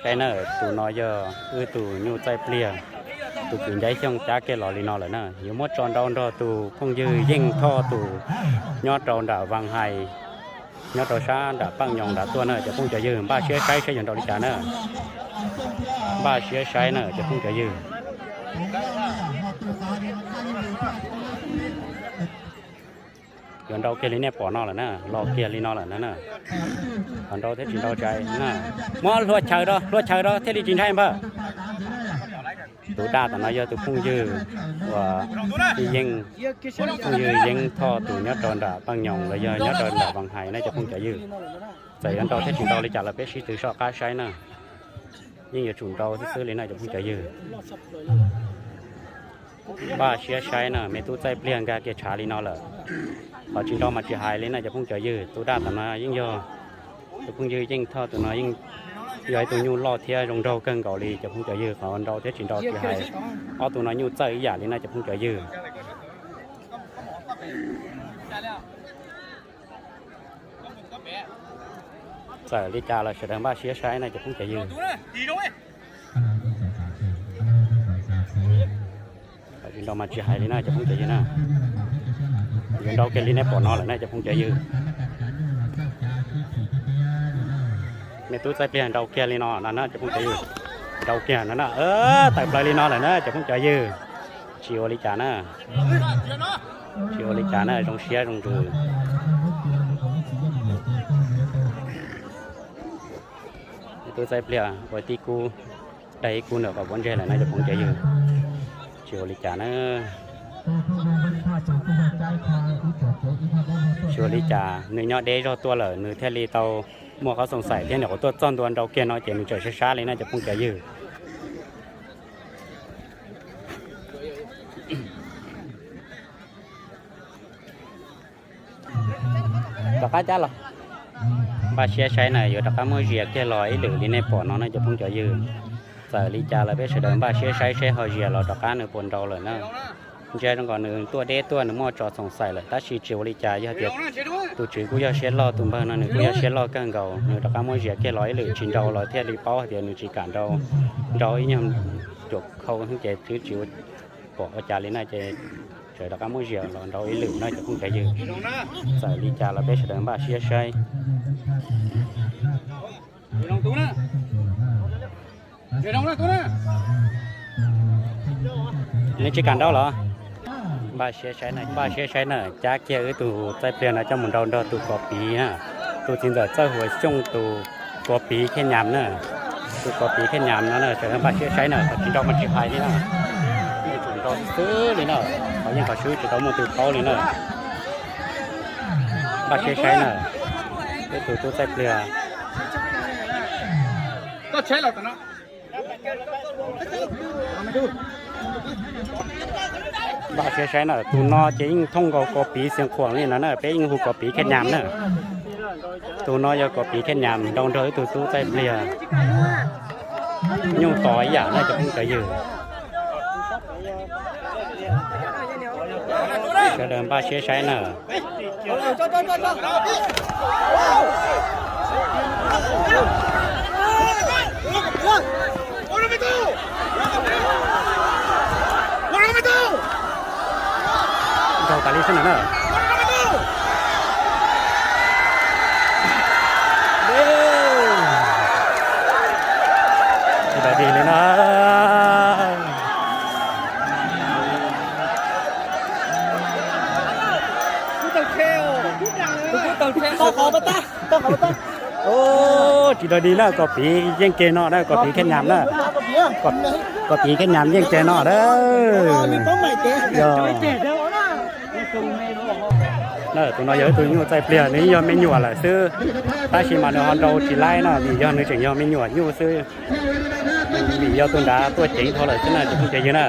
Saib na, tus no yog wb tus nyuj txaij pliag, tus kwv Ncaib Xyooj cab kiag los li no lawm na. Yuav muab tso nrau nrog tus phooj ywg Yeej Thoj tus nyob rau nram Vaj Hais, nyob rau sab nram Paj Nyoos nrad tuaj na cov phooj cov ywg. Npaj siab saib saib yuav nrau li cas na. Npaj siab saib na cov phooj cov ywg. Yuav nrau kiag li nej pom no lawm na, los kiag li no lawm na. Qhov nrau thiab tsis nrau tsis hais na. Muab hlua chaws rau, hlua chaws rau thiaj li tsis ntshai npawg. Tus daj tom no yog tus phooj ywg uas Yeej, phooj ywg Yeej Thoj tus nyob rau nram Paj Nyoos los yog nyob rau nram Vaj Hais na cov phooj cov ywg. Txawm yuav nrau thiab tsis nrau li cas los peb sib tw soj qab saib na. Yeej yuav tsum nrau xwb xwb li na cov phooj cov ywg. Npaj siab saib na, me tub txaij pliag nkag kiag tshav li no lawm. Qhov tsis nrau mas tsis hais li na cov phooj cov ywg. Tus daj tom no yeej yog tus phooj ywg Yeej Thoj tus no yeej yog ib tug nyuj loj thiab zoo nraug kawg nkaus li cov phooj cov ywg. Qhov nrau thiab tsis nrau tsis hais, ob tug no nyuj txawj ib yam li na cov phooj cov ywg. Txawm li cas los sawv daws npaj siab saib na cov phooj cov ywg. Tsis nrau mas tsis hais li na cov phooj cov ywg na. Yuav nrau kiag li nej pom no lawm na cov phooj cov ywg. Me tub txaij pliag nrau kiag li no no na cov phooj cov ywg. Nrau kiag no na, tawm plaws li no lawm na cov phooj cov ywg. Tsis ua li cas na. Tsis ua li cas na, zoo siab zoo ntsws. Tub txaij pliag ua tib kub, daig ib kub ntawm qhov pob ntseg lawm na cov phooj cov ywg. Tsis ua li cas na. Tsis ua li cas, nws nyob deb zog tuaj lawm nws thiaj li tau muaj qhov xoom xaim thiab. Nyuam qhuav tuaj txog ntua nrau kiag no ces nws tseem sab sab li na cov phooj cov ywg. Rov qab cab los. Npaj siab saib na, yuav rov qab muab zias kiag los ib lwm li nej pom no na cov phooj cov ywg. Txawm li cas los peb sawv daws npaj siab saib seb ho zias los rov qab nws puas nrau lawm na. Ntsia zoo nkaus nws tuaj deb tuaj nws muaj tso xoom xaim lawm tab sis tsis ua li cas, yog tias tus tswv kuj yog siab loj, tus npawg no nws kuj yog siab loj kawg nkaus, nws rov qab muab zias kiag los ib lwm tsis nrau los thiaj li paub hais tias nws tsis kam nrau. Nrau ib nyuag cuam khau ces twb tsis pom ua cas li na ces tseem rov qab muab zias los nrau ib lwm na cov phooj cov ywg. Txawm li cas los peb sawv daws npaj siab saib. Nej tsis kam nrau los? Npaj siab saib na, npaj siab saib na, cab kiag wb tus txaij pliag no coj mus nrau nrog tus Kos Piv na, tus txiv ntxawm Txawj Huas Xyooj tus Kos Piv Khej Nyas na. Tus Kos Piv Khej Nyas no na, sawv daws npaj siab saib na, qhov tsis nrau mas tsis hais li na. Yeej tsum nrau xwb li na, qhov yeej qhov swb tsis tau muaj twg paub li na. Npaj siab saib na, peb tus tub txaij pliag. Npaj siab saib na, tus no ces yeej thooj nkaus Kos Piv Xeev Khuam li no na, peb yeej hu Kos Piv Khej Nyas na. Tus no yog Kos Piv Khej Nyas nrau nrog ib tug tub txaij pliag. Nyuj tos ib yam na cov phooj cov ywg. Sawv daws npaj siab saib na. Nrau tas li xwb na. Tsis tau dig li na. Tsis tau dig na, Kos Piv yeej kiag no na, Kos Piv Khej Nyas na. Kos Piv Khej Nyas yeej kiag no na. Yog, tus no yog ib tug nyuj txaij pliag, nws yeej yog me nyuam lawm xwb, tab sis mas nws ho nrau tsis laib na, vim yog nws tseem yog me nyuam nyuj xwb. Vim yog tus nrad tuaj ceev dhau lawm xwb na cov phooj cov ywg na.